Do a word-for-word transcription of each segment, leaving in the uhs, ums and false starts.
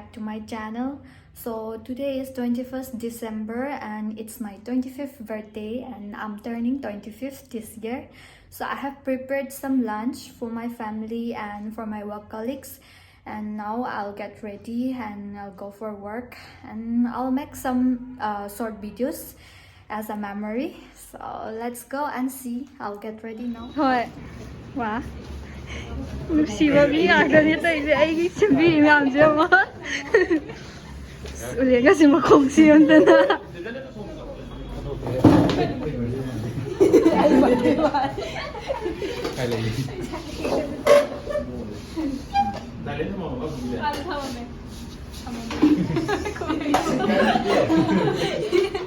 Back to my channel. So today is twenty-first December and it's my twenty-fifth birthday and I'm turning twenty-fifth this year. So I have prepared some lunch for my family and for my work colleagues. And now I'll get ready and I'll go for work and I'll make some uh, short videos as a memory. So let's go and see. I'll get ready now. ꯍꯣꯏ꯫ ꯋꯥ꯫ ꯅꯨꯡꯁꯤꯕ ꯃꯤ ꯉꯥꯛꯇꯅꯦ ꯇꯧꯔꯤꯁꯦ꯫ ꯑꯩꯒꯤ ꯁꯦꯝꯕꯤꯔꯤ ꯃꯌꯥꯝꯁꯦ ꯌꯦꯡꯉꯣ꯫ ꯑꯁ, ꯎꯂꯦꯟꯒꯁꯦ ꯃꯈꯣꯡ ꯁꯤꯔꯝꯗꯅ꯫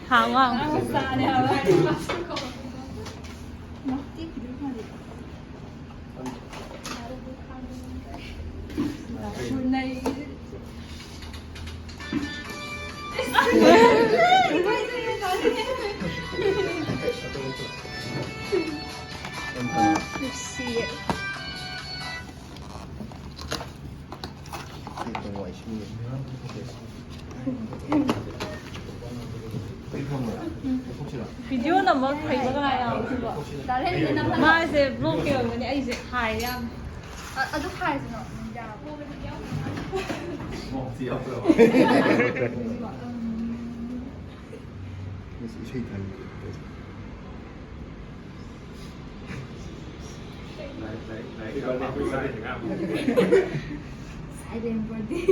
ꯍꯥꯎ, ꯍꯥꯎ꯫ ꯚꯤꯗꯤꯑꯣ ꯅꯝꯕ ꯍꯩꯕ ꯀꯅꯥ ꯌꯥꯎꯒꯦ ꯁꯤꯕꯣ? ꯃꯥꯁꯦ ꯕ꯭ꯂꯣꯛꯀꯤ ꯑꯣꯏꯔꯝꯒꯅꯤ, ꯑꯩꯁꯦ ꯍꯥꯏꯔꯦ ꯌꯥꯝ꯫ ꯑ-, ꯑꯗꯨ ꯍꯥꯏꯔꯁꯤꯅꯣ? ꯌꯥꯕ꯭ꯔꯣ? ꯃꯣꯛꯇꯤ ꯌꯥꯎꯕ꯭ꯔꯣ? ꯉꯁꯤ ꯏꯁꯩ ꯊꯥꯅꯤꯡꯗꯦ꯫ Silent birthday.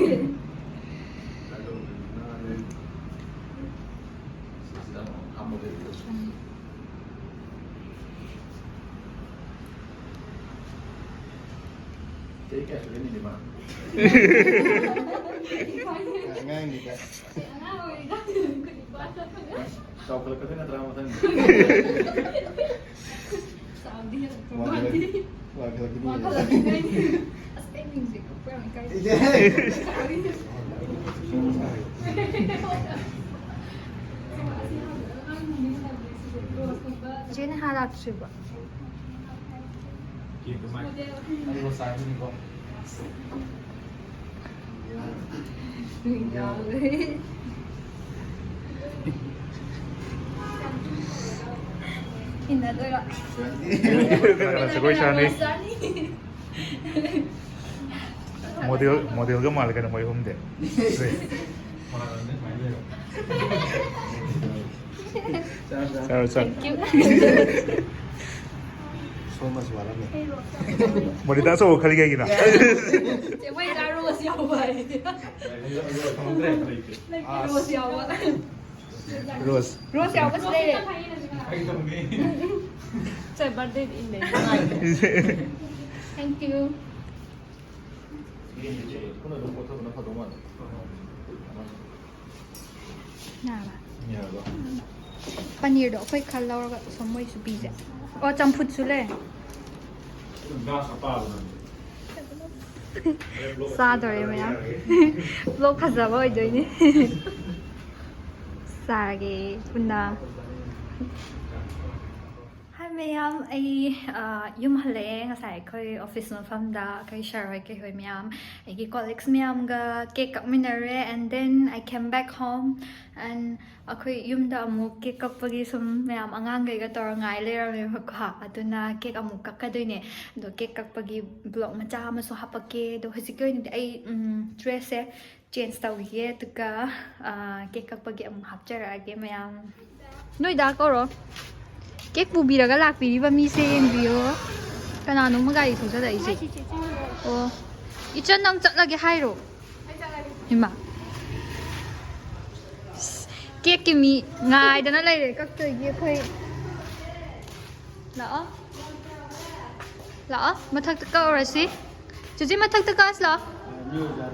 ꯆꯍꯤ ꯀꯌꯥ ꯁꯨꯔꯦ ꯅꯤꯂꯤꯃꯥ? ꯑꯉꯥꯡꯅꯤꯗ꯫ ꯆꯥꯎꯈꯠꯂꯛꯀꯗꯣꯏ ꯅꯠꯇ꯭ꯔꯥ ꯃꯊꯪ? ꯆꯥꯎꯗꯤ ꯍꯦꯜꯂꯛꯄ ꯃꯥꯜꯂꯤ꯫ ꯋꯥꯈꯠꯂꯛꯀꯅꯤ꯫ ꯋꯥꯈꯠꯂꯛꯀꯅꯤ꯫ ꯑꯁ, ꯑꯩ ꯃꯤꯡꯁꯦ ꯀꯛꯄ ꯌꯥꯝ ꯏꯀꯥꯏ꯫ ꯏꯀꯥꯏ꯫ ꯏꯆꯦ ꯅꯦꯍꯥ ꯂꯥꯛꯇ꯭ꯔꯤꯕꯣ? ꯑꯩ ꯉꯁꯥꯏꯒꯤꯅꯤꯀꯣ꯫ ꯏꯟꯅꯗꯣꯏꯔꯣ? ꯀꯅꯥ ꯖꯒꯣꯏ ꯁꯥꯅꯤ? ꯃꯣꯗꯦꯜ ꯃꯣꯗꯦꯜꯒ ꯃꯥꯜꯂꯦ ꯀꯩꯅꯣ ꯃꯣꯏ ꯑꯍꯨꯝꯗꯤ꯫ ꯆꯥꯔꯣ ꯆꯥꯔꯣ꯫ Thank you. ꯁꯣꯝꯅꯁꯨ ꯋꯥꯠꯂꯝꯃꯦ꯫ ꯃꯣꯅꯤꯇꯥ ꯑꯆꯧꯕ ꯈꯜꯂꯤ ꯀꯩꯒꯤꯅꯣ? ꯆꯦ ꯃꯣꯏ ꯆꯥ ꯔꯣꯁ ꯌꯥꯎꯕ ꯍꯥꯏꯗꯤ꯫ ꯅꯪꯒꯤ ꯔꯣꯁ ꯌꯥꯎꯕ꯫ ꯔꯣꯁ꯫ ꯔꯣꯁ ꯌꯥꯎꯕꯁꯨ ꯂꯩꯔꯦ꯫ ꯁꯦ birthday ꯏꯟꯅꯩ꯫ Thank you. ꯅꯥꯕ꯫ ꯄꯅꯤꯔꯗꯣ ꯑꯩꯈꯣꯏ ꯈꯜ ꯂꯧꯔꯒ ꯁꯣꯝ ꯃꯣꯏꯁꯨ ꯄꯤꯁꯦ꯫ ꯑꯣ ꯆꯝꯐꯨꯠꯁꯨ ꯂꯩ꯫ ꯆꯥꯗꯣꯔꯦ ꯃꯌꯥꯝ꯫ Vlog ꯐꯖꯕ ꯑꯣꯏꯗꯣꯏꯅꯦ꯫ ꯆꯥꯔꯒꯦ ꯄꯨꯟꯅ꯫ ꯍꯥꯏ ꯃꯌꯥꯝ, ꯑꯩ ꯑ, ꯌꯨꯝ ꯍꯜꯂꯛꯑꯦ ꯉꯁꯥꯏ ꯑꯩꯈꯣꯏ office ꯃꯐꯝꯗ ꯑꯩꯈꯣꯏ sir ꯍꯣꯏ ꯀꯩ ꯍꯣꯏ ꯃꯌꯥꯝ, ꯑꯩꯒꯤ colleagues ꯃꯌꯥꯝꯒ cake ꯀꯛꯃꯤꯟꯅꯔꯦ, and then I came back home and ꯑꯩꯈꯣꯏ ꯌꯨꯝꯗ ꯑꯃꯨꯛ cake ꯀꯛꯄꯒꯤ ꯁꯨꯝ ꯃꯌꯥꯝ ꯑꯉꯥꯡꯈꯩꯒ ꯇꯧꯔ ꯉꯥꯏ ꯂꯩꯔꯝꯃꯦꯕꯀꯣ꯫ ꯑꯗꯨꯅ cake ꯑꯃꯨꯛ ꯀꯛꯀꯗꯣꯏꯅꯦ꯫ ꯑꯗꯣ cake ꯀꯛꯄꯒꯤ vlog ꯃꯆꯥ ꯑꯃꯁꯨ ꯍꯥꯞꯄꯛꯀꯦ꯫ ꯑꯗꯣ ꯍꯧꯖꯤꯛꯀꯤ ꯑꯣꯏꯅꯗꯤ ꯑꯩ ꯗ꯭ꯔꯦꯁꯁꯦ change ꯇꯧꯈꯤꯒꯦ, ꯑꯗꯨꯒ cake ꯀꯛꯄꯒꯤ ꯑꯃꯨꯛ ꯍꯥꯞꯆꯔꯛꯑꯒꯦ ꯃꯌꯥꯝ꯫ ꯅꯣꯏꯗ ꯀꯧꯔꯣ꯫ Cake ꯄꯨꯕꯤꯔꯒ ꯂꯥꯛꯄꯤꯔꯤꯕ ꯃꯤꯁꯦ ꯌꯦꯡꯕꯤꯌꯣ꯫ ꯀꯅꯥꯅꯣꯝꯃ ꯒꯥꯔꯤ ꯊꯧꯖꯜꯂꯛꯏꯁꯦ? ꯑꯣ, ꯏꯆꯟ ꯅꯪ ꯆꯠꯂꯒꯦ ꯍꯥꯏꯔꯣ? ꯏꯃꯥ, cake ꯀꯤ ꯃꯤ ꯉꯥꯏꯗꯅ ꯂꯩꯔꯦ ꯀꯛꯇꯣꯏꯒꯤ ꯑꯩꯈꯣꯏ꯫ ꯂꯥꯛꯑꯣ꯫ ꯂꯥꯛꯑꯣ ꯃꯊꯛꯇ ꯀꯛꯎꯔꯁꯤ꯫ ꯆꯨꯆꯤ ꯃꯊꯛꯇ ꯀꯛꯑꯁꯤ ꯂꯥꯛꯑꯣ꯫ ꯅꯣꯏ ꯑꯣꯖꯥ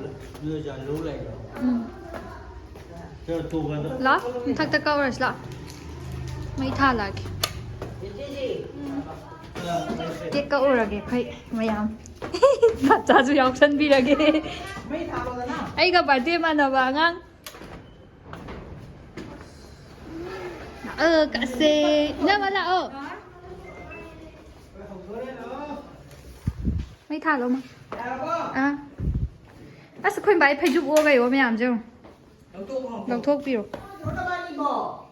ꯅꯣꯏ ꯑꯣꯖꯥ ꯂꯧ ꯂꯥꯛꯏꯔꯣ? ꯎꯝ꯫ ꯈꯔ ꯇꯣꯛꯑꯒ ꯂꯥꯛꯑꯣ ꯃꯊꯛꯇ ꯀꯛꯎꯔꯁꯤ ꯂꯥꯛꯑꯣ꯫ ꯃꯩ ꯊꯥꯜꯂꯛꯑꯒꯦ꯫ Cake ꯀꯛꯎꯔꯒꯦ ꯑꯩꯈꯣꯏ ꯃꯌꯥꯝ꯫ ꯃꯆꯥꯁꯨ ꯌꯥꯎꯁꯟꯕꯤꯔꯒꯦ꯫ ꯑꯩꯒ birthday ꯃꯥꯟꯅꯕ ꯑꯉꯥꯡ꯫ ꯂꯥꯛꯑꯣ ꯀꯛꯁꯦ꯫ ꯏꯅꯝꯃ ꯂꯥꯛꯑꯣ꯫ ꯃꯩ ꯊꯥꯜꯂꯣ ꯃꯥ꯫ ꯑꯥ꯫ ꯑꯁ, ꯑꯩꯈꯣꯏ ꯕꯥꯏ ꯐꯩꯖꯨꯞ ꯑꯣ ꯀꯩꯑꯣ ꯃꯌꯥꯝꯁꯦ ꯌꯦꯡꯉꯨ꯫ ꯂꯧꯊꯣꯛꯄꯤꯔꯣ꯫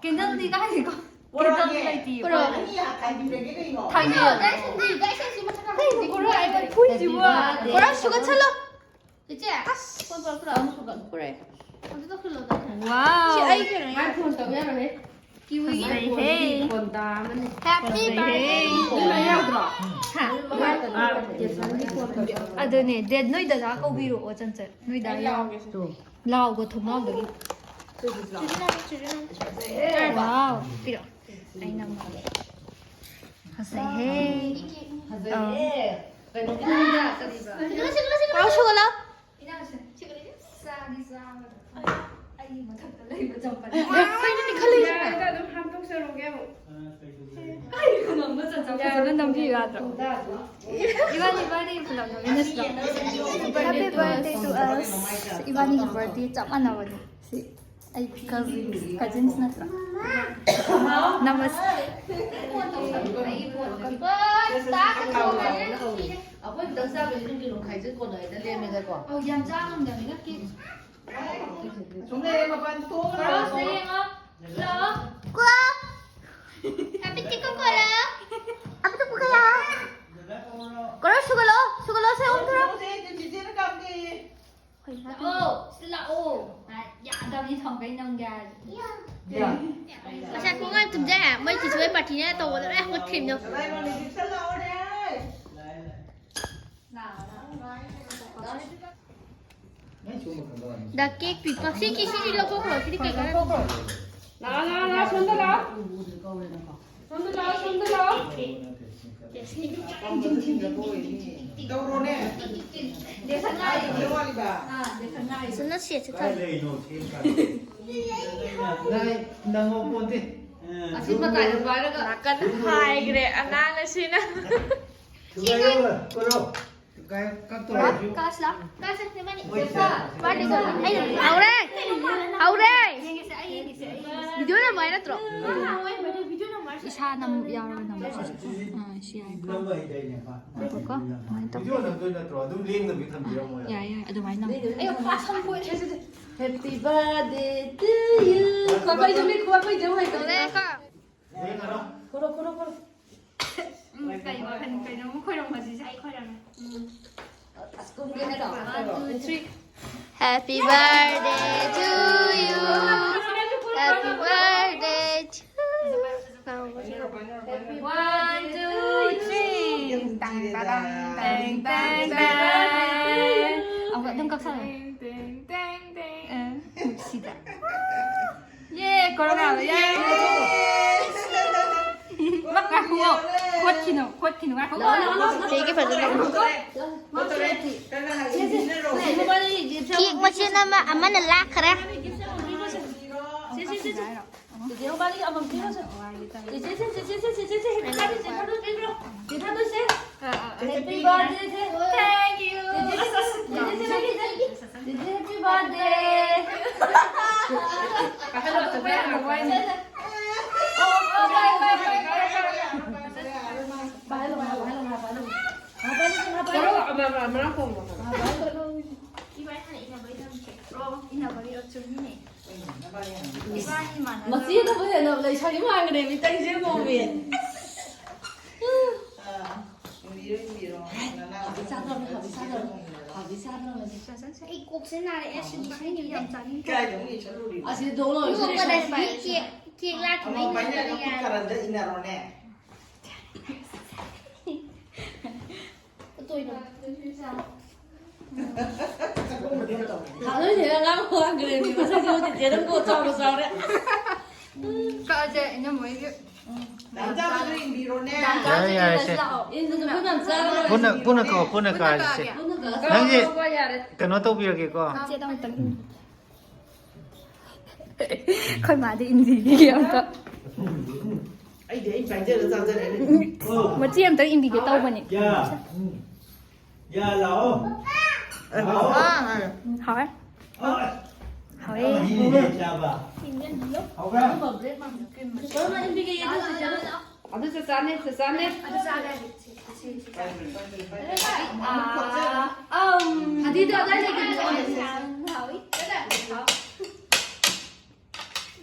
ꯀꯦꯟꯗꯜꯗꯤ ꯀꯥꯏꯗꯦꯀꯣ? ꯀꯦꯟꯗꯜꯗꯤ ꯂꯩꯇꯤꯌꯦ꯫ ꯄꯨꯔꯛꯑꯣ꯫ ꯊꯥꯡꯕꯤꯌꯣ꯫ ꯀꯩꯅꯣ, ꯀꯣꯔꯥ, ꯑꯩ ꯐꯨꯏꯁꯤꯕꯣ꯫ ꯀꯣꯔꯥ, ꯁꯨꯒꯠꯁꯜꯂꯣ꯫ ꯆꯦꯆꯦ, ꯑꯁ꯫ ꯐꯣꯟ ꯄꯨꯔꯛꯎꯔꯣ? ꯄꯨꯔꯛꯑꯦ꯫ ꯑꯝꯇ ꯇꯧꯁꯜꯂꯣ, ꯅꯪ꯫ ꯁꯤ ꯋꯥꯎ꯫ ꯑꯩ ꯀꯩꯅꯣ ꯃꯥꯏ ꯐꯣꯟ ꯇꯧ ꯌꯥꯔꯣꯏꯍꯦ꯫ ꯀꯤꯋꯤꯒꯤ ꯐꯖꯩꯍꯦ꯫ ꯐꯣꯟꯗ ꯑꯃꯅꯤ꯫ Happy ꯐꯖꯩꯍꯦ꯫ Birthday꯫ ꯅꯣꯏ ꯃꯌꯥꯝ ꯌꯥꯎꯗ꯭ꯔꯣ? ꯍꯥ? ꯑꯥ, ꯖꯦꯁꯟꯒꯤ ꯐꯣꯟ ꯇꯧ ꯌꯥꯔꯣꯏ꯫ ꯑꯗꯨꯅꯦ, ꯗꯦ-, ꯅꯣꯏ ꯗꯗꯥ ꯀꯧꯕꯤꯔꯛꯑꯣ, ꯆꯟꯆꯟ꯫ ꯅꯣꯏ ꯗꯥ ꯑꯩ ꯌꯥꯎ-, ꯂꯥꯎꯒꯦ ꯁꯤꯗ꯫ ꯂꯥꯎꯒꯣ ꯊꯣꯡꯅꯥꯎꯗꯒꯤ꯫ ꯆꯨꯔꯤ ꯂꯥꯎ꯫ ꯆꯨꯔꯤ ꯂꯥꯎ, ꯆꯨꯔꯤ ꯂꯥꯎ꯫ ꯋꯥꯎ, ꯄꯤꯔꯛꯑꯣ꯫ ꯑꯩ ꯅꯝꯃꯒꯦ꯫ ꯐꯖꯩꯍꯦ꯫ ꯐꯖꯩꯍꯦ꯫ ꯑꯥ꯫ ꯀꯩꯅꯣ ꯈꯪꯕ꯭ꯔꯥ? ꯀꯔꯤꯕ? ꯁꯤꯒꯠꯂꯣ, ꯁꯤꯒꯠꯂꯣ, ꯁꯤꯒꯠꯂꯣ꯫ ꯋꯥꯎ, ꯁꯨꯒꯠꯂꯣ꯫ ꯏꯅꯥꯎꯁꯦ, ꯁꯤꯒꯗꯤ ꯆꯥꯗꯤ ꯆꯥꯕꯗ ꯑꯩꯒꯤ ꯃꯊꯛꯇ ꯂꯩꯕ ꯆꯝꯄꯜ꯫ ꯑꯦ, ꯀꯩꯅꯣꯅꯦ ꯈꯜꯂꯤꯁꯦ? ꯌꯥꯔꯦꯗ, ꯑꯗꯨꯝ ꯍꯥꯞꯇꯣꯛꯆꯔꯨꯒꯦ ꯑꯃꯨꯛ꯫ ꯑꯩ ꯈꯨꯅꯝꯗꯣ ꯆꯟꯆꯟ ꯐꯖꯅ ꯅꯝꯕꯤꯌꯨ ꯌꯥꯗ꯭ꯔꯣ? ꯏꯕꯥꯅꯤ, ꯏꯕꯥꯅꯤ ꯈꯨꯅꯝ ꯅꯝꯃꯤꯟꯅꯁꯤꯔꯣ? Happy birthday to us. ꯏꯕꯥꯅꯤꯒꯤ birthday ꯆꯞ ꯃꯥꯟꯅꯕꯅꯦ꯫ ꯁꯤ ꯑꯩ cousins, cousins ꯅꯠꯇ꯭ꯔꯣ? ꯅꯃꯁ-, ꯑꯩꯈꯣꯏ ꯈꯤꯇꯪ ꯆꯥꯕꯩ ꯑꯗꯨꯝ ꯀꯤꯂꯣ ꯃꯈꯥꯏꯁꯦ ꯀꯣꯟꯅ ꯍꯦꯛꯇ ꯂꯦꯝꯃꯦꯗꯀꯣ꯫ ꯑꯧ, ꯌꯥꯝ ꯆꯥ ꯉꯝꯗꯕꯅꯤꯅ ꯀꯦꯛ꯫ ꯑꯁꯨꯝ ꯂꯩꯔꯦ, ꯃꯄꯥꯟ ꯊꯣꯛꯑꯒ ꯈꯔ ꯂꯥꯛꯑꯣ꯫ ꯁꯦ ꯌꯦꯡꯉꯣ꯫ ꯂꯥꯛꯑꯣ꯫ ꯀ꯭ꯋꯥ꯫ Happy Chico Cola꯫ Happy Chico Cola꯫ ꯀꯣꯔꯥ, ꯁꯨꯒꯠꯂꯣ, ꯁꯨꯒꯠꯂꯣ, ꯁꯦ, ꯑꯣꯟꯊꯣꯔꯛꯑꯣ꯫ ꯁꯦ, ꯆꯤꯆꯦꯅ ꯀꯥꯞꯀꯦꯌꯦ꯫ ꯂꯥꯛꯑꯣ, ꯁꯤꯗ ꯂꯥꯛꯑꯣ꯫ ꯌꯥꯗꯕꯅꯤ, ꯊꯝꯈꯩ ꯅꯝꯒꯦ ꯍꯥꯏꯔꯗꯤ꯫ ꯌꯥ꯫ ꯉꯁꯥꯏ ꯄꯨꯡ ꯑꯃ ꯇꯨꯝꯖꯩ ꯍꯥꯏ꯫ ꯃꯣꯏ ꯆꯤꯆꯦ ꯍꯣꯏ ꯄꯥꯔꯇꯤꯅ ꯇꯧꯕꯗ ꯂꯣꯏ ꯍꯧꯒꯠꯈ꯭ꯔꯤꯕꯅꯤ꯫ ꯀꯗꯥꯏ ꯃꯥꯅꯤ? ꯆꯤꯛꯁꯟ ꯂꯥꯛꯑꯣꯅꯦ꯫ ꯂꯥꯛꯑꯣ, ꯂꯥꯛꯑꯣ꯫ ꯅꯪ ꯁꯨꯝꯕ ꯈꯪꯕ ꯋꯥꯅꯤ꯫ The cake people꯫ ꯁꯤ ꯀꯤ-, ꯁꯤꯗꯤ ꯂꯧꯊꯣꯛꯈ꯭ꯔꯣ꯫ ꯁꯤꯗꯤ ꯀꯩ ꯀꯥꯟꯅꯗꯕ? ꯂꯥꯛꯑꯣ, ꯂꯥꯛꯑꯣ, ꯂꯥꯛꯑꯣ, ꯁꯣꯝꯗ ꯂꯥꯛꯑꯣ꯫ ꯁꯣꯝꯗ ꯂꯥꯛꯑꯣ, ꯁꯣꯝꯗ ꯂꯥꯛꯑꯣ꯫ ꯇꯧꯔꯣꯅꯦ꯫ ꯀꯩ ꯋꯥꯠꯂꯤꯕ? ꯐꯖꯅ ꯁꯦꯠꯁꯦ ꯀꯥꯏ ꯊꯝꯃꯦ꯫ ꯂꯩꯔꯤꯅꯣ? ꯁꯦꯝ ꯀꯥꯏ? ꯅꯪ, ꯅꯪ ꯉꯧꯄꯣꯟꯇꯦ꯫ ꯑꯁꯤ ꯃꯇꯥꯏꯗ ꯄꯥꯏꯔꯒ ꯅꯥꯀꯟ ꯍꯥꯏꯈ꯭ꯔꯦ ꯑꯉꯥꯡ ꯑꯁꯤꯅ꯫ ꯊꯨꯒꯥꯏꯌꯣ, ꯀꯣꯠꯂꯣ꯫ ꯀꯥꯏ, ꯀꯛꯇꯣꯔꯦ꯫ ꯀꯥꯁ ꯂꯥ? ꯀꯥꯁ ꯅꯕꯥꯅꯤ꯫ ꯃꯣꯏꯁꯦ꯫ ꯄꯥꯔꯇꯤ ꯇꯧꯔꯣ꯫ ꯑꯩ ꯍꯧꯔꯦ꯫ ꯍꯧꯔꯦ꯫ ꯌꯦꯡꯒꯦꯁꯦ, ꯑꯩ ꯌꯦꯡꯒꯦꯁꯦ, ꯑꯩ ꯌꯦꯡꯒꯦꯁꯦ꯫ ꯚꯤꯗꯤꯑꯣ ꯅꯝꯕ ꯍꯥꯏ ꯅꯠꯇ꯭ꯔꯣ? ꯚꯤꯗꯤꯑꯣ ꯅꯝꯕ ꯍꯥꯏ꯫ ꯏꯁꯥ ꯅꯝ ꯌꯥꯎꯔꯒ ꯅꯝꯕꯁꯤꯁꯨ꯫ ꯑꯥ, ꯁꯤ ꯌꯥꯏꯀꯣ꯫ ꯅꯝꯕ ꯍꯩꯗꯥꯏꯅꯦ, ꯃꯥ? ꯉꯥꯏꯈꯣꯀꯣ, ꯀꯃꯥꯏꯅ ꯇꯧꯒꯦ? ꯚꯤꯗꯤꯑꯣ ꯅꯝꯗꯣꯏ ꯅꯠꯇ꯭ꯔꯣ? ꯑꯗꯨꯝ ꯂꯦꯡꯗꯕꯤ ꯊꯝꯕꯤꯔꯝꯃꯣ ꯌꯥꯔꯦ꯫ ꯌꯥꯏ, ꯌꯥꯏ, ꯑꯗꯨꯃꯥꯏꯅ ꯅꯝ꯫ ꯑꯩ ꯈ꯭ꯋꯥ ꯁꯝꯕꯣꯏ ꯍꯥꯏꯁꯤꯗꯤ꯫ Happy birthday to you. ꯈ꯭ꯋꯥꯏ ꯄꯩꯖ ꯃꯤ ꯈ꯭ꯋꯥꯏ ꯄꯩꯖ ꯍꯩꯇꯕꯅꯦ꯫ ꯇꯧꯔꯦꯀꯣ꯫ ꯂꯦꯡꯉꯔꯣ꯫ ꯈꯣꯔꯣ ꯈꯣꯔꯣ ꯈꯣꯔꯣ꯫ ꯎꯝ, ꯀꯩꯅꯣ, ꯀꯩꯅꯣ, ꯀꯩꯅꯣꯝꯃ ꯈꯣꯏꯔꯝꯃꯣ ꯁꯤꯁꯦ꯫ ꯑꯩ ꯈꯣꯏꯔꯝꯃꯦ꯫ ꯑꯁ ꯀꯨꯝꯒꯦ ꯍꯥꯏꯔꯣ? One, two, three. Happy birthday to you. Happy birthday to you. One, two, three. ꯇꯥꯡ, ꯇꯥꯡ, ꯇꯥꯡ, ꯇꯥꯡ, ꯇꯥꯡ꯫ ꯑꯃꯨꯛ ꯑꯗꯨꯝ ꯀꯛꯁꯜꯂꯣ꯫ ꯑ, ꯁꯤꯗ꯫ ꯌꯦ, ꯀꯣꯔꯣꯅꯥꯗꯣ, ꯌꯦ꯫ ꯃꯥ, ꯉꯥꯏꯈꯣ, ꯈꯣꯠꯈꯤꯅꯨ, ꯈꯣꯠꯈꯤꯅꯨ, ꯉꯥꯏꯈꯣ꯫ ꯀꯦꯛꯀꯤ ꯐꯖꯅ ꯀꯦꯛ ꯃꯆꯤꯟ ꯑꯃ, ꯑꯃꯅ ꯂꯥꯛꯈ꯭ꯔꯦ꯫ ꯆꯦꯆꯦ, ꯆꯦꯆꯦ, ꯆꯦꯆꯦ, ꯆꯦꯆꯦ, ꯃꯕꯥꯅꯤ ꯑꯃꯃꯝ ꯄꯤꯔꯣꯁꯦ꯫ ꯆꯦꯆꯦ, ꯆꯦꯆꯦ, ꯆꯦꯆꯦ, ꯆꯦꯆꯦ, ꯆꯦꯆꯦ, ꯍꯦꯛꯇ ꯀꯥꯞꯄꯤ, ꯆꯦ ꯊꯥꯗꯣꯏ, ꯆꯦ ꯊꯥꯗꯣꯏ, ꯆꯦ ꯊꯥꯗꯣꯏꯁꯦ꯫ Happy birthday, ꯆꯦ꯫ Thank you. ꯆꯦꯆꯦ, ꯆꯦꯆꯦ, ꯆꯦꯆꯦ, ꯆꯦꯆꯦ, happy birthday. ꯄꯥꯏꯍꯜꯂꯣ, ꯄꯥꯏꯍꯜꯂꯣ, ꯄꯥꯏꯍꯜꯂꯣ꯫ ꯄꯥꯏꯍꯜꯂꯣ, ꯄꯥꯏꯍꯜꯂꯣ, ꯄꯥꯏꯍꯜꯂꯣ꯫ ꯄꯥꯏꯍꯜꯂꯣ, ꯑꯃ, ꯑꯃ, ꯑꯃ ꯀꯣꯡꯕ꯫ ꯏꯕꯥꯅꯤ ꯍꯥꯟꯅ ꯏꯟꯅꯕꯩ ꯇꯝꯁꯦ꯫ ꯑꯣ, ꯏꯟꯅꯕꯒꯤꯔꯣ? ꯆꯨꯝꯃꯤꯅꯦ꯫ ꯏꯕꯥꯅꯤ ꯃꯥꯟꯅꯗꯕ꯫ ꯃꯆꯦꯅꯕꯨ ꯍꯦꯟꯅ ꯂꯩꯁꯥꯕꯤ ꯃꯥꯟꯈ꯭ꯔꯦ, ꯃꯤ ꯇꯩꯁꯦ ꯃꯧꯃꯤ꯫ ꯑꯥ, ꯏꯟꯕꯤꯔꯣ, ꯏꯟꯕꯤꯔꯣ꯫ ꯅꯅꯥꯎ ꯍꯥꯕꯤ ꯆꯥꯗ꯭ꯔꯕꯅꯦ, ꯍꯥꯕꯤ ꯆꯥꯗ꯭ꯔꯕꯅꯦ, ꯍꯥꯕꯤ ꯆꯥꯗ꯭ꯔꯕꯅꯦ꯫ ꯆꯥꯁꯟꯁꯦ꯫ ꯑꯩ ꯀꯣꯛꯁꯦ ꯅꯥꯔꯛꯑꯦ, ꯁꯤꯡꯖꯨ ꯁꯤꯡꯖꯨ ꯌꯥꯝ ꯆꯥꯅꯤꯡꯗꯦ꯫ ꯀꯥꯏꯗ ꯑꯃꯨꯛ ꯌꯦꯡꯁꯜꯂꯨꯔꯤꯕ? ꯑꯁꯤ ꯗꯣꯛ ꯂꯣꯏꯔꯦ꯫ ꯅꯣꯛꯄꯗ ꯁꯤ ꯀꯦꯛ, ꯀꯦꯛ ꯂꯥꯛꯈꯤꯕꯩ ꯑꯃ ꯄꯥꯏꯅꯔꯒ ꯅꯠꯇꯕ ꯈꯨꯠ ꯌꯥꯗꯕ꯫ ꯈꯔꯗ ꯏꯟꯅꯔꯣꯅꯦ꯫ ꯊꯥꯗꯣꯏꯅꯦ ꯑꯉꯥꯡ ꯍꯣꯡꯈ꯭ꯔꯦꯅꯦ꯫ ꯃꯁꯛꯁꯦ ꯍꯧꯖꯤꯛꯇꯤ ꯑꯗꯨꯝ ꯀꯣ ꯆꯥꯎꯕ ꯆꯥꯎꯔꯦ꯫ ꯀꯛꯑꯁꯦ, ꯏꯅꯝꯃ ꯍꯣꯏꯒꯤ꯫ ꯗꯥꯝꯆꯥꯗꯨꯁꯨ ꯏꯟꯕꯤꯔꯣꯅꯦ꯫ ꯌꯥꯔꯦ, ꯌꯥꯔꯦ, ꯁꯦ꯫ ꯂꯥꯛꯑꯣ꯫ ꯏꯟꯕꯁꯨ ꯄꯨꯟꯅ ꯑꯗꯨꯝ ꯆꯥꯔꯣꯏ꯫ ꯄꯨꯟꯅ, ꯄꯨꯟꯅ ꯀꯛꯑꯣ, ꯄꯨꯟꯅ ꯀꯛꯑꯒꯦ꯫ ꯀꯥꯔꯁꯦ꯫ ꯄꯨꯟꯅ ꯀꯛꯑꯁꯦ꯫ ꯅꯪꯒꯤ ꯀꯛꯑꯣ, ꯌꯥꯔꯦ꯫ ꯀꯩꯅꯣ ꯇꯧꯕꯤꯔꯒꯦꯀꯣ꯫ ꯏꯆꯦꯗ ꯑꯃꯨꯛꯇꯪ ꯏꯟꯕꯤꯌꯨ꯫ ꯑꯩꯈꯣꯏ ꯃꯥꯗꯤ ꯏꯟꯕꯤꯈꯤꯒꯦ ꯑꯝꯇ꯫ ꯑꯩꯗꯤ ꯑꯩ ꯄꯥꯏꯖꯔ ꯆꯥꯖꯔꯦꯅꯦ꯫ ꯃꯆꯦ ꯑꯝꯇꯪ ꯏꯟꯕꯤꯒꯦ ꯇꯧꯕꯅꯦ꯫ ꯌꯥ꯫ ꯎꯝ꯫ ꯌꯥ ꯂꯥꯛꯑꯣ꯫ ꯂꯥꯛꯑꯣ꯫ ꯍꯥꯎꯋꯦ꯫ ꯑ꯫ ꯍꯥꯎꯋꯦ꯫ ꯑꯗꯨ ꯆꯥꯅꯤ, ꯆꯥꯅꯤ꯫ ꯑꯗꯤꯗꯣ ꯑꯗꯥꯏ ꯂꯩꯒꯅꯤ꯫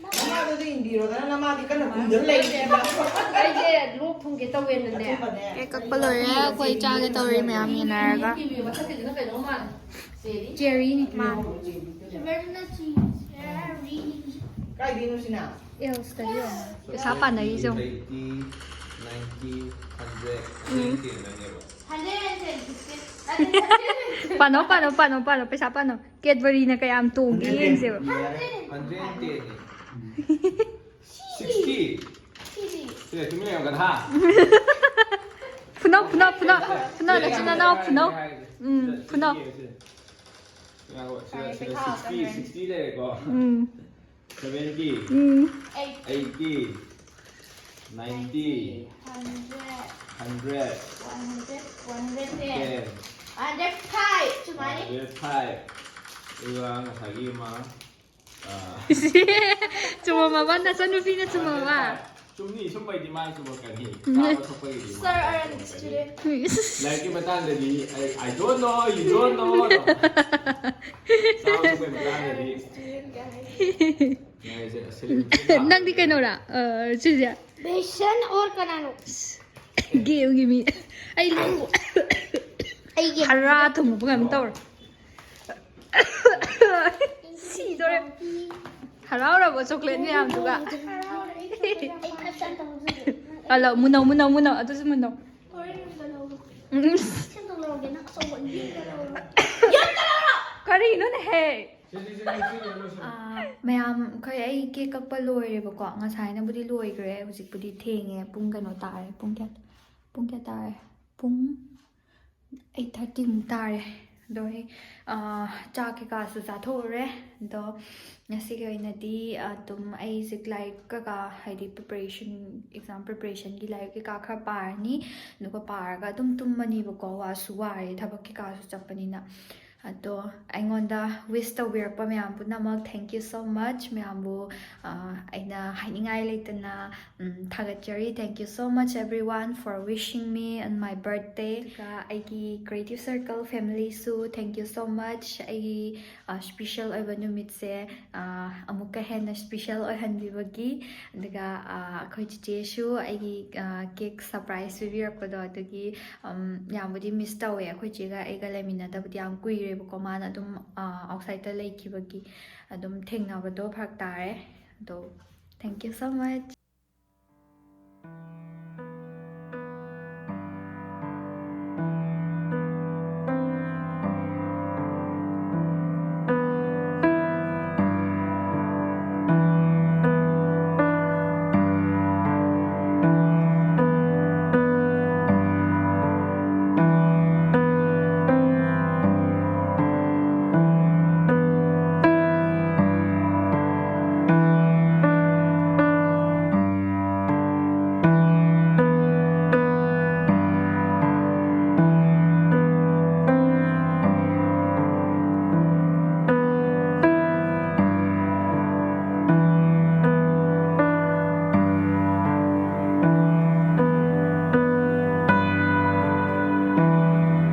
ꯅꯃꯥꯗꯨꯗꯤ ꯏꯟꯕꯤꯔꯣꯗꯅ, ꯅꯃꯥꯗꯤ ꯀꯟꯅ ꯈꯨꯝꯗꯅ ꯂꯩꯔꯤꯕ꯫ ꯑꯩꯁꯦ ꯂꯣꯛ ꯊꯨꯡꯒꯦ ꯇꯧꯋꯦꯅꯅꯦ꯫ ꯑꯆꯨꯝꯕꯅꯦ꯫ ꯀꯦꯛ ꯀꯛꯄ ꯂꯣꯏꯔꯦ, ꯑꯩꯈꯣꯏ ꯆꯥꯒꯦ ꯇꯧꯔꯤ ꯃꯌꯥꯝ ꯌꯦꯟꯅꯔꯒ꯫ ꯃꯊꯛꯀꯤꯗꯨꯅ ꯀꯩꯅꯣ ꯃꯥꯜꯂꯦ꯫ ꯆꯦꯔꯤ꯫ ꯆꯦꯔꯤꯅꯤ꯫ ꯃꯥ꯫ ꯀꯥꯏꯗꯩꯅꯣ ꯁꯤꯅ? ꯑꯦꯜꯁꯇꯒꯤ ꯑꯣꯏꯔꯝꯒꯅꯤ꯫ ꯄꯩꯁꯥ ꯄꯥꯟꯅꯔꯤꯁꯦ ꯌꯦꯡꯉꯣ꯫ Eighty, ninety, hundred, ꯎꯝ꯫ Hundred ꯅꯪꯅꯦꯕ꯫ ꯄꯥꯅꯧ, ꯄꯥꯅꯧ, ꯄꯥꯅꯧ, ꯄꯥꯅꯧ, ꯄꯩꯁꯥ ꯄꯥꯅꯧ꯫ ꯀꯦꯗꯕꯔꯤꯅ ꯀꯌꯥꯝ ꯇꯣꯡꯒꯦ ꯌꯦꯡꯁꯦꯕ꯫ Hundred ten ꯅꯦ꯫ Sixty꯫ ꯁꯤꯗ ꯇꯨꯃꯤꯟ ꯂꯩꯌꯣ, ꯒꯙꯥ꯫ ꯐꯨꯅꯧ, ꯐꯨꯅꯧ, ꯐꯨꯅꯧ, ꯐꯨꯅꯧ, ꯅꯆꯤꯟ ꯅꯅꯥꯎ ꯐꯨꯅꯧ꯫ ꯎꯝ, ꯐꯨꯅꯧ꯫ ꯁꯤꯗ, ꯁꯤꯗ, ꯁꯤꯗ sixty, sixty ꯂꯩꯔꯦꯀꯣ꯫ ꯎꯝ꯫ Seventy, ꯎꯝ꯫ Eighty, ninety, hundred, ten, hundred five, ꯁꯨꯃꯥꯏꯅ꯫ Hundred five꯫ ꯑꯗꯨꯒ ꯉꯁꯥꯏꯒꯤ ꯑꯃ, ꯑꯥ, ꯆꯨꯝꯃꯝꯃꯕ? ꯅꯆꯟꯅꯨꯄꯤꯅ ꯆꯨꯝꯃꯕ? ꯆꯨꯝꯅꯤ, ꯁꯨꯝꯕꯩꯗꯤ ꯃꯥꯅ ꯆꯨꯝꯃꯛꯀꯅꯤ꯫ ꯎꯝ꯫ ꯆꯥꯕ ꯊꯛꯄꯒꯤꯗꯤ ꯃꯥꯅ ꯆꯨꯝꯃꯛꯀꯅꯤ꯫ ꯏꯁ꯫ ꯂꯥꯏꯔꯤꯛꯀꯤ ꯃꯇꯥꯡꯗꯗꯤ ꯑꯩ, "I don't know, you don't know" ꯇꯧ꯫ ꯆꯥꯕ ꯊꯛꯄꯒꯤ ꯃꯇꯥꯡꯗꯗꯤ꯫ ꯌꯥꯏꯁꯦ, ꯑꯁ, ꯅꯪꯗꯤ ꯀꯩꯅꯣꯔꯥ? ꯑ, ꯁꯤꯁꯦ? ꯕꯦꯁꯟ ꯑꯣꯔ ꯀꯅꯥꯅꯣ? ꯒꯦꯝꯒꯤ ꯃꯤ꯫ ꯑꯩ ꯂꯣꯛ-, ꯑꯩꯒꯤ ꯍꯔꯥ ꯊꯨꯡꯕ ꯀꯩꯅꯣꯝ ꯇꯧꯔꯦ꯫ ꯁꯤꯗꯣꯔꯦ꯫ ꯍꯔꯥꯎꯔꯕꯣ ꯆꯣꯀ꯭ꯂꯦꯠ ꯃꯌꯥꯝꯗꯨꯒ? ꯍꯜꯂꯣ, ꯃꯨꯟꯅꯧ, ꯃꯨꯟꯅꯧ, ꯃꯨꯟꯅꯧ, ꯑꯗꯨꯁꯨ ꯃꯨꯟꯅꯧ꯫ ꯎꯝ꯫ ꯀꯔꯤꯅꯣꯅꯦꯍꯦ? ꯑꯥ, ꯃꯌꯥꯝ, ꯑꯩꯈꯣꯏ, ꯑꯩ ꯀꯦꯛ ꯀꯛꯄ ꯂꯣꯏꯔꯦꯕꯀꯣ꯫ ꯉꯁꯥꯏꯅꯕꯨꯗꯤ ꯂꯣꯏꯈ꯭ꯔꯦ, ꯍꯧꯖꯤꯛꯄꯨꯗꯤ ꯊꯦꯡꯉꯦ꯫ ꯄꯨꯡ ꯀꯩꯅꯣ ꯇꯥꯔꯦ꯫ ꯄꯨꯡ ꯀꯌꯥ, ꯄꯨꯡ ꯀꯌꯥ ꯇꯥꯔꯦ? ꯄꯨꯡ eight thirty ꯃꯨꯛ ꯇꯥꯔꯦ꯫ ꯑꯗꯣ ꯑꯩ, ꯑꯥ, ꯆꯥꯛ ꯀꯩꯀꯥꯁꯨ ꯆꯥꯊꯣꯛꯎꯔꯦ꯫ ꯑꯗꯣ ꯉꯁꯤꯒꯤ ꯑꯣꯏꯅꯗꯤ ꯑꯗꯨꯝ ꯑꯩꯁꯦ ꯂꯥꯏꯔꯤꯛ ꯀꯩꯀꯥ, ꯍꯥꯏꯗꯤ preparation, exam preparationꯒꯤ ꯂꯥꯏꯔꯤꯛ ꯀꯩꯀꯥ ꯈꯔ ꯄꯥꯔꯅꯤ꯫ ꯑꯗꯨꯒ ꯄꯥꯔꯒ ꯑꯗꯨꯝ ꯇꯨꯝꯃꯅꯤꯕꯀꯣ, ꯋꯥꯁꯨ ꯋꯥꯔꯦ ꯊꯕꯛ ꯀꯩꯀꯥꯁꯨ ꯆꯠꯄꯅꯤꯅ꯫ ꯑꯗꯣ ꯑꯩꯉꯣꯟꯗ wish ꯇꯧꯕꯤꯔꯛꯄ ꯃꯌꯥꯝ ꯄꯨꯝꯅꯃꯛ, thank you so much꯫ ꯃꯌꯥꯝꯕꯨ ꯑꯩꯅ ꯍꯥꯏꯅꯤꯡꯉꯥꯏ ꯂꯩꯇꯅ ꯊꯥꯒꯠꯆꯔꯤ꯫ Thank you so much everyone for wishing me on my birthday꯫ ꯑꯗꯨꯒ ꯑꯩꯒꯤ Creative Circle family ꯁꯨ thank you so much꯫ ꯑꯩꯒꯤ special ꯑꯣꯏꯕ ꯅꯨꯃꯤꯠꯁꯦ ꯑꯃꯨꯛꯀ ꯍꯦꯟꯅ special ꯑꯣꯏꯍꯟꯕꯤꯕꯒꯤ꯫ ꯑꯗꯨꯒ ꯑꯩꯈꯣꯏ ꯆꯤꯆꯦꯁꯨ ꯑꯩꯒꯤ cake surprise ꯄꯤꯕꯤꯔꯛꯄꯗꯣ, ꯑꯗꯨꯒꯤ ꯌꯥꯝꯕꯨꯗꯤ miss ꯇꯧꯋꯦ꯫ ꯑꯩꯈꯣꯏ ꯆꯦꯒ ꯑꯩꯒ ꯂꯩꯃꯤꯟꯅꯗꯕꯗꯤ ꯌꯥꯝ ꯀꯨꯏꯔꯦꯕꯀꯣ, ꯃꯥꯅ ꯑꯗꯨꯝ outside ꯇ ꯂꯩꯈꯤꯕꯒꯤ ꯑꯗꯨꯝ ꯊꯦꯡꯅꯕꯗꯣ ꯐꯔꯛ ꯇꯥꯔꯦ꯫ ꯑꯗꯣ thank you so much꯫